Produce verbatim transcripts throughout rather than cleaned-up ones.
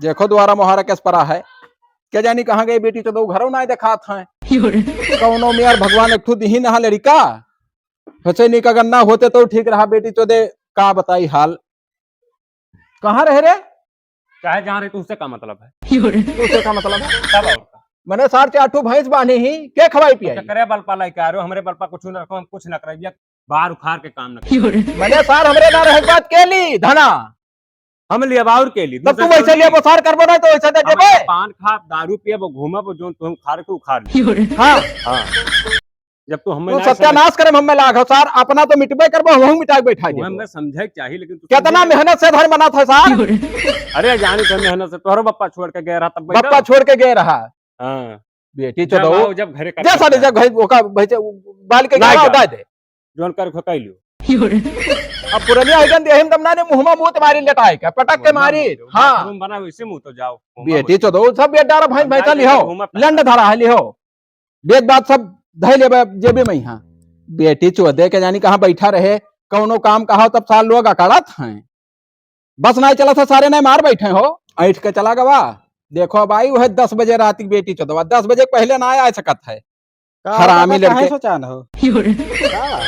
देखो, द्वारा मोहारा केस परा है, क्या जानी कहाँ गए बेटी चोदो, घरो ना देखात हैं। कौनो मेर भगवान एक ठो दिही नहा लड़िका, सोचे नहीं का अगर ना होते तो ठीक रहा बेटी चोदे, का बताई हाल। कहाँ रहे रे? चाहे जहाँ रहे, तुझसे का मतलब है? तुझसे का मतलब है? तब और का? मने सार चार ठो भैंस बांधी ही, के खवाई पियाई? तो करे बल पा लाई का रे, हमरे बल पा कुछ न रखो, हम कुछ न करब, या बाहर उखाड़ के काम न करब। मने सार हमरे ना रहे बात के ली, धना। हम लिया बाउर के ली, तब तू दूसरे वैसे से लिया ली। बसार करबो ना तो वैसे दे हम देबे। पान खाब, दारू पियब, घूमब, जोन तुम उखाड़ के उखाड़ ली। हाँ। हाँ। जब तू हमें तू ना सत्यानाश करे, हमें लाग हो सार, अपना तो मिटबे करबो, हमहू मिटाई बैठा देबो। हमें समझे के चाहिए, लेकिन तू कितना समझे नहीं। मेहनत से घर बना था सार। अरे जानी तो मेहनत से तोहरो बप्पा छोड़ के गया रहा तब बप्पा बैठो। छोड़ के गया रहा। हाँ। बेटी जब चोदो। आओ, जब घरे जा कटकट सारे जाए। जब घर ओका भैसे बाल के नहीं गिरा जा। उतार दे। जौन कर खो कइलू। अब पुरनिया हइगन देहिन तब ना ने मुहमा मूत मारी लटाई के, पटक के मुहमा मारी। मूत, हाँ। बाथरूम बना वैसे मुँह तो जाओ। मुहमा बेटी मूत। चोदो, सब बेटा रे भाई हम भैंसा जाए लिहो। घूमा फिरा। लंड धरा है लिहो। बेग बात सब धइ लेबे जेबे में यहाँ। बेटी चोदे के जानी कहाँ बैठा रहे, कौनो काम कहा तब सार लोग अकड़त हैं। बस नाहीं चलत है, सारे नाहीं मार बैठे हो, ऐंठ के चला गवा। देखो अब आई वह दस बजे रात की बेटी चोदवा, दस बजे के पहले ना आ सकत है। का हरामी होता, काहे लड़के। सोचान हो?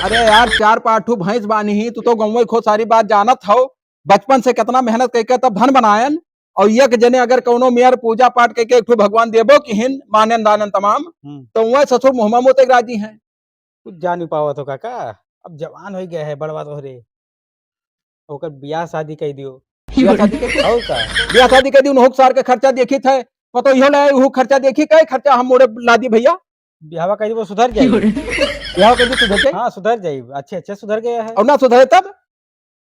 अरे यार, चार पाँच ठो भैंस बानी ही, तू तो गौवे खो सारी बात जानत हो। बचपन से कितना मेहनत करके तब धन बनायन, और एक जने अगर कौनो मेर पूजा पाठ करके एक ठो भगवान देबो किहिन, मानन दानन तमाम, हम्म। तो वह ससुर मुहमा मोते राजी हैं। कुछ जान नहीं पावत हो काका, अब जवान हो गया है, बड़वा तोहरे। ओकर बियाह शादी कइ दियो। बियाह शादी कइ दियो? और का? बियाह शादी कइ दियो, उनहु सार के खर्चा देखी थे, पतो इहो ले, उहु खर्चा देखी, कई खर्चा हम मोरे ला दी भैया? बियाहवा कइ दियो, सुधर जाई। बियाह कइ दियो, सुधर जाई? हाँ, सुधर जाई, अच्छे, अच्छे सुधर गया है। और ना सुधरे तब?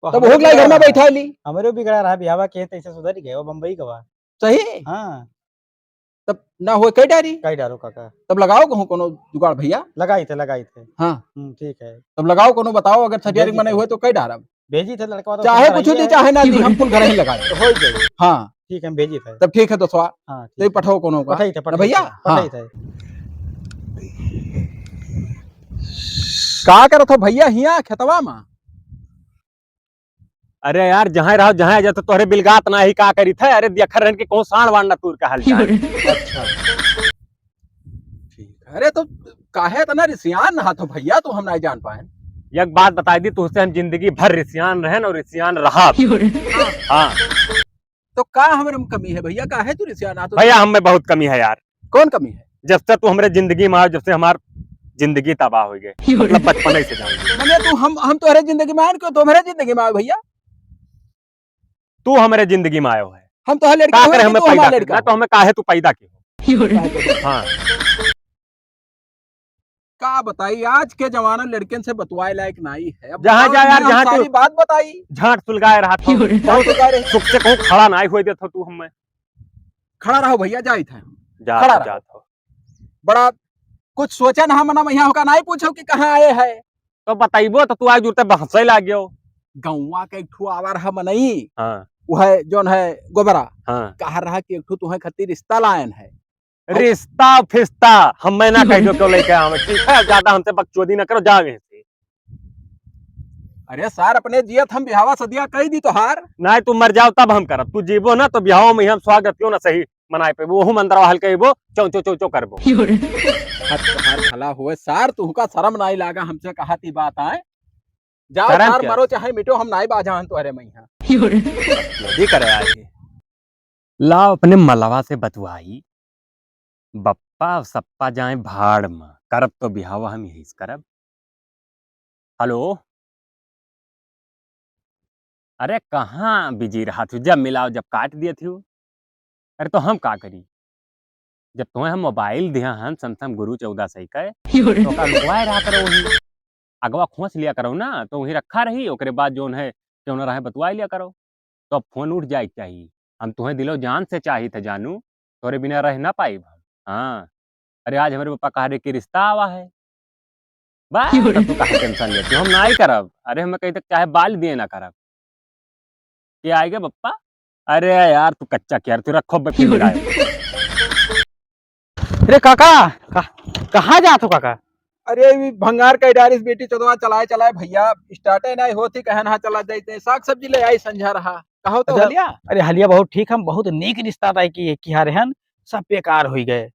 वो तब हमरे उहु लाई घर में बिगड़ा बैठा ली। हमरे बिगड़ा रहा, बियाहवा के तैसे सुधर गए, वो बम्बई गवा। सही? हाँ। तब ना होए, कई डारी? कई डारो काका। तब लगाओ कहूँ कोनो जुगाड़ भैया। लगाई थे, लगाई थे। हाँ। हम्म, ठीक है। तब लगाओ कोनो, बताओ अगर सठियारी भेजी मने थे। हुए तो कई डारब। भेजी थे लड़का तो चाहे सुंदर कुछ ही दी, है। चाहे ना दी, हम कुल घर ही लगाए। तो हो जाए। हाँ। ठीक है, हम भेजी थे। तब ठीक है दोस्तवा। हाँ, ठीक तो है। पठाओ कोनो का। पठाई थे, ना पठाई भैया? थे, हाँ। पठाई थे। का करत हो भैया हिया खेतवा में? अरे यार, जहाँ रहो, जहाँ आ जातो, तोहरे बिलगात ना ही का करी थे? अरे, देखा रहन कि कौन साण वाण ना तूर का हाल चाल। अच्छा। ठीक है। अरे, तो काहे इतना रिसियान रहा तो भैया, तू हम नहीं जान पाए। एक बात बताई दी, तुझसे हम जिंदगी भर रिसियान रहन और रिसियान रहा। हाँ। तो का हमरे में कमी है भैया, काहे तू रिसियान रहा तो? भैया, हम में बहुत कमी है यार। कौन कमी है? जब से तू हमरे जिंदगी में आयो, जब से हमार जिंदगी तबाह हो गई। मतलब बचपन से जान। मने तू हम, हम तोहरे जिंदगी में आए, क्यों तू हमरे जिंदगी में आयो भैया? तू हमरे जिंदगी में आयो है। हम तोहरे लड़का का हो करे कि हमें तू पैदा हमारा कर? लड़का ना तो हो? हमें काहे तू पैदा की हो? हाँ। का बताई, आज के जमाना लड़कन से बतवाए लायक नहीं है। अब जहाँ बताओ, जा यार, हम जहाँ सारी तू बात बताई। झांट सुलगाए रहा था। झांट सुलगाए रहे। सुख से कहूँ खड़ा नहीं हुए देत हो तू हमें। खड़ा रहो भैया, जाइत है। जा खड़ा तो, रहो। जा तो। बड़ा कुछ सोचा ना, मना यहाँ का नहीं पूछो कि कहाँ आए है। तो बताइबो तो तू आज जुरते बहसे लाग्यो। गौवा के एक ठो आवर है मनई। हाँ। वो है जौन है गोबरा। हाँ। कहा रहा कि एक ठो तुम्हें खातिर रिश्ता लायन है। रिश्ता फिस्ता हमें ना कहियो क्यों लेके आवे, ठीक है? ज्यादा हमसे बकचोदी ना करो, जाओ यहाँ से। अरे सार, अपने जियत हम बिहावा सदिया कही दी तोहार। नहीं, तू मर जाओ तब हम करब, तू जीबो ना तो बिहावा में हम स्वागत क्यों ना सही मनाए पे, वो हम अंदर हल्के वो चौ चौ चौ चौ करबो। अब तोहार भला होए सार, तुहका शर्म नहीं लागा हमसे कहा ती बात आए। जाओ शर्म सार, क्या? मरो चाहे मिटो, हम नहीं बाजा हन तोहरे में यहाँ। ये करे आए। लाओ अपने मलवा से बतवाई, बप्पा और सप्पा जाए भाड़ में, करब तो बिहावा हम यही से करब। हेलो, अरे कहाँ बिजी रहा थू, जब मिलाओ जब काट दिए थू। अरे तो हम का करी, जब तुम्हें हम मोबाइल दिया हन Samsung गुरु चौदह सही का, तो का लुकवाए रहा करो वहीं, अगवा खोस लिया करो ना, तो वहीं रखा रही, ओकरे बाद जौन है, जौन रहे बतवाए लिया करो। तो अब फोन उठ जाए के चाहिए। हम तुहें दिलो जान से चाहित है जानू, तोरे बिना रह ना पाइब हम। हाँ, अरे आज हमरे पापा कहा रहे कि रिश्ता आवा है। बा, तब तू काहे टेंशन लेती हो? हम नाई करब। अरे हमें कही तक चाहे बाल दिए ना करब। के आएगा पप्पा? अरे यार तू कच्चा क्या, तू रखो बे, फिर मिलाए। अरे काका, का, कहाँ जात हो काका? अरे, ई भंगार का डारिस बेटी चोदवा चलाए चलाए भैया, स्टार्टे नहीं होती, कहन हाँ चला जाते, साग सब्जी ले आई संझा रहा। कहो तो अच्छा, हलिया। अरे हलिया बहुत ठीक, हम बहुत नीक रिश्ता तय किहे, किहा रहन, सब बेकार होइ गए।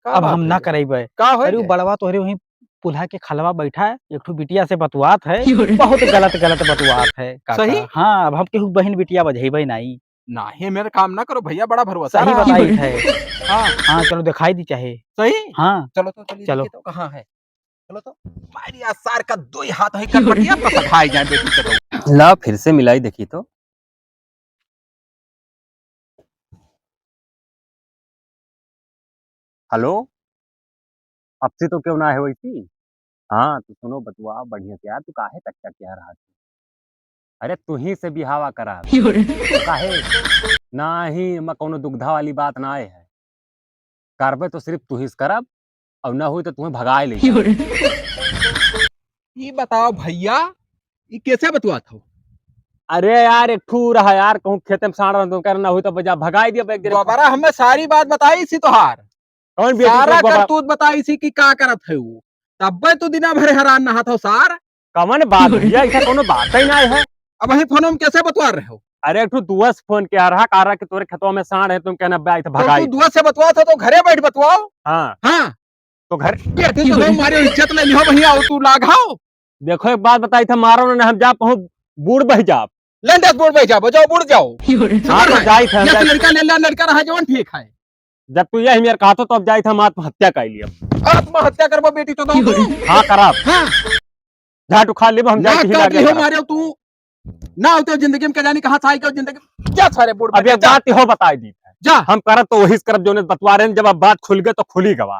का अब बात हम ना है? करइबे। का होइ अरे उ गए? बड़वा तोहरे वहीं पुल्हा के खलवा बैठा है, एक ठो बिटिया से बतुआत है, बहुत गलत गलत बतुआत है काका। सही? हाँ, अब हम केहू बहिन बिटिया बझइबे नाई। नाहीं, मेरे काम ना करो भइया, बड़ा भरोसा सही रहा। बताइत है। हाँ। हाँ, चलो देखाई दी चाहे। सही? हाँ। चलो तो चलिए चलो। देखिए तो कहाँ है। चलो तो। मारी आज सार का दोई हाथ है कनपटिया पर सधाई जाए बेटी के तो। ला फिर से मिलाई देखी तो। हेलो, अब से तो क्यों ना है वैसी? हाँ, तो सुनो बतुआ बढ़िया से यार, तू काहे कच्चा किहा रहा है? अरे तू ही से बिहावा करा। काहे? नाहीं, मैं कौनो दुग्धा वाली बात ना है। करबे तो सिर्फ तू ही से करब, और ना हुई तो तुम्हें भगाए ले जाओ। ई बताओ भइया, ई कैसे बतुआत हो? अरे यार, एक ठू रहा यार, कहूँ खेते में साँड़ रहा, तो कहना ना हुई तो बजा भगाई दिया बैग। दोबारा हमें सारी बात बताई सी तोहार। कौन बेटी सारा को बाबा? करतूत बताई सी कि का करत है वो। तब्बे तू दिना भर हैरान नहात हो सार। कवन बात भइया, ऐसा कोनो बात ही ना है। अब वही फोन में कैसे बतवा रहे हो? अरे, एक ठो दुआ से फोन किहा रहा, कहा रहा कि तोरे खेतवा में साँड़ है, तुम कहना बे, आई तो तो भगाई। तू दुआ से बतवा था तो घरे बैठ बतवाओ। हाँ। हाँ। तो घर बेटी तो तुम मारे इज्जत ले लिहो भइया, और तू लाग हाओ। देखो, एक बात बताई था, मारो ना, हम जा पहुँच बूड़ बह जाब। लंडस बूड़ बह जाबो, जाओ बूड़ जाओ। हाँ, तो जाई था, हम ये जाई। लड़का ले ला, लड़का रहा जवन ठीक है। जब तू यही मेर कहतो तो अब जाई था, हम आत्महत्या कर लिया। आत्महत्या करबो बेटी तो दो तू। हाँ, करब। हाँ। झाट उखाड़ लेबो, हम ना जाई थी काट लागे लिहो करब। मारे तू। ना होते जिंदगी में का जानी कहाँ से आई का जिंदगी में। जा सारे बूड़ अब बन एक जा। बात हो बताई दी। जा। हम करब तो वही से करब जोने बतवा रहे हैं, जब अब बात खुल गए तो खुली गवा।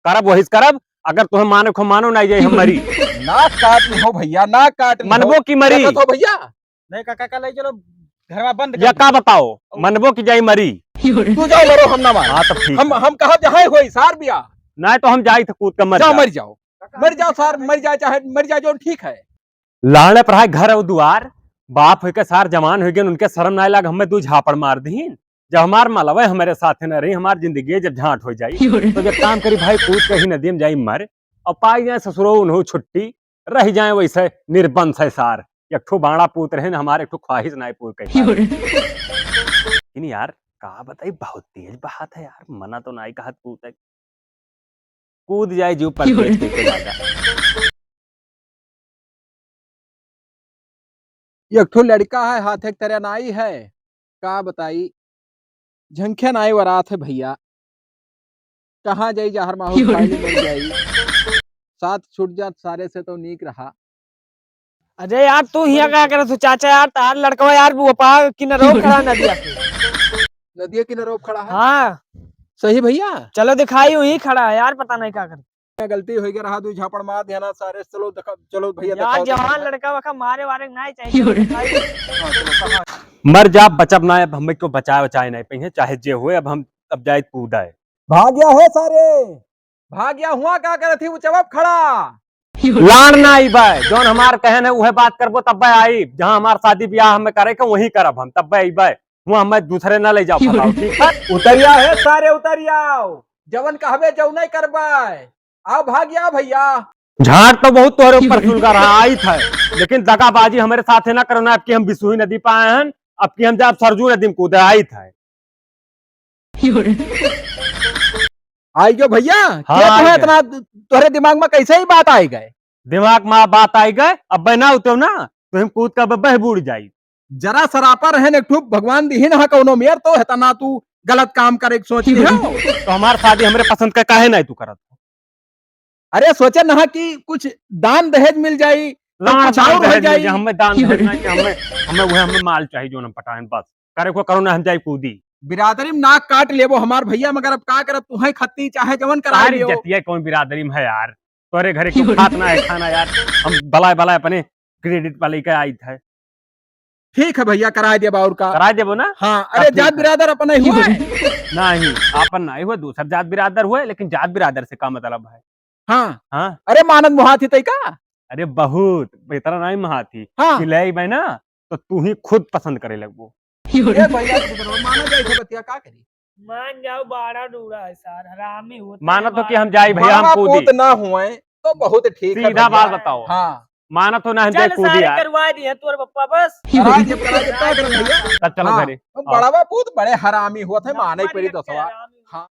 करब वही से करब, अगर तुम्हें माने को मानो ना जाई हम मरी। ना काट लिहो भइया, ना काट लिहो। मनबो की मरी। देखो तो भइया। नहीं काका, का ले चलो घरवा बंद कर या दे। का बताओ, मनबो की जाई मरी। तू जाओ मरो, हम ना मानो। हाँ, तब ठीक हम, है। हम कहा जहाँ होई सार बिया। नहीं तो हम जाई थे कूद के मर जाओ, जाओ। मर जाओ। मर जाओ सार, मर जाए चाहे मर जाए, जो ठीक है। लाड़े पर है घर और दुआर, बाप होके सार जवान हो गए, उनके शर्म ना लाग, हमें दू झापड़ मार दीन। जब हमार मलवे हमारे साथ न रही, हमार जिंदगी जब झांट हो जाई, तो जब काम करी भाई, कूद के ही नदी में जाई मर, और पाई जाए ससुरो उन्हों छुट्टी, रह जाए वैसे निर्बंस है सार। एक ठो बाड़ा पूत रहे न हमारे, एक ठो ख्वाहिश नाई पूर कही। लेकिन यार, का बताई, बहुत तेज बहात है यार, मना तो नाई कहत पूत है। कूद जाए जीव पर पेट के दादा। एक ठो लड़का है, हाथ एक तरह नाई है, का बताई, झंखे नाई वरात है भइया। कहाँ जाई जहर माहौल खाई ले मर जाई। साथ छूट जात सारे से तो नीक रहा। अरे यार, तू हियाँ का करत हो चाचा यार? तार लड़कवा यार, वो पा किनारो खड़ा नदिया पे। नदिया किनारो खड़ा है? हाँ। सही भइया? चलो दिखाई, वहीं खड़ा है यार, पता नहीं का करत। गलती हो गया रहा, दू झापड़ मार दिया ना सारे। चलो दिखा, चलो भइया यार, दिखाओ, जवान दिखाओ। लड़का वका मारे वारे के नहीं चाहिए, चलो दिखाई। हाँ, चलो, कहाँ? मर जा, बचब ना, अब हमें क्यों बचाए, बचाए नहीं पइहे, चाहे जे होए, अब हम, अब जाए कूदाए। भाग्या हो सारे। भाग्या हुआ का करत ही, वो चबप खड़ा। लाड़ ना आइबे, जौन हमार कहन है, उहे बात करबो, तब्बे आइब। जहाँ हमार शादी ब्याह हमें करे के, वहीं करब हम, तब्बे आइबे। हुआ हमें दूसरे ना ले जाओ, फंसाओ, ठीक है? उतरिया है सारे, उतरियाओ। जवन कहबे, जौने करबे। आओ भाग्या भइया। झाड़ तो बहुत तोहरे ऊपर सुलगा रहा, आई था, लेकिन दगाबाजी हमारे साथे ना करो ना। अब की हम बिसुही नदी पे आए हैं, अब की हम जाब सरजू नदी में कूदे, आई था। आई गयो भइया, हाँ, के आई तोहे गए। इतना तोहरे दिमाग में कैसे ही बात आई गए? दिमाग में बात आई गए, अब ना उतरो ना, तो हम कूद के अब बह बूड़ जाई। जरा सरापा रहे न, एक ठो भगवान दिहिन हा कौनो मेर, तो हेतना तू गलत काम करे के सोच रहे हो। तो हमार शादी हमरे पसंद का काहे नहीं तू करत? अरे सोचे ना कि कुछ दान दहेज मिल जाई, तो लाड़ कुछ दान और हो दहेज मिल जाई। जाई, हमें दान दहेज नहीं, हमें, हमें वह, हमें माल चाहिए जो हम पटाएं बस। करे को करो ना, हम जाई कूदी। बिरादरी में नाक काट लेबो हमार भइया, मगर अब का करब, तुहें खत्ती चाहे जवन कराई सारी लियो। जतिया कौन बिरादरी में है यार? तोरे घरे क्यों खात ना है खाना यार? हम बलाए बलाए अपने credit पर लेके आई थे। ठीक है भइया, कराए देबा और का। कराए देबो ना? हाँ, अरे ठीक जात है। बिरादर अपना ही हुआ है। नहीं, आपन नहीं हुआ, दूसर जात बिरादर हुआ है, लेकिन जात बिरादर से का मतलब है? हाँ। हाँ। अरे मानत मुहात ही तई का? अरे बहुत, इतना नहीं महात ही। हाँ। कि ले आई ना, तो तू ही खुद पसंद करे लगबो। ए भइया, तू तो माना जाए थे बतिया, का करी? मान जाओ, बाड़ा डूड़ा है सार, हरामी होते मानत हैं हो कि हम जाई भइया, हम बाड़ा कूदी। पूत ना हुए, तो बहुत ठीक है सीधा भइया। बात बताओ। हाँ। मानत हो ना, हम चल जाए कूदी सारे यार। करवा दिए तोर पप्पा बस। करा दे, करा दे, का करत भैया? तब चलो हाँ, घरे। तो आओ। बड़वा बहुत बड़े हरामी होत है, माने पड़ी दसवा। हाँ।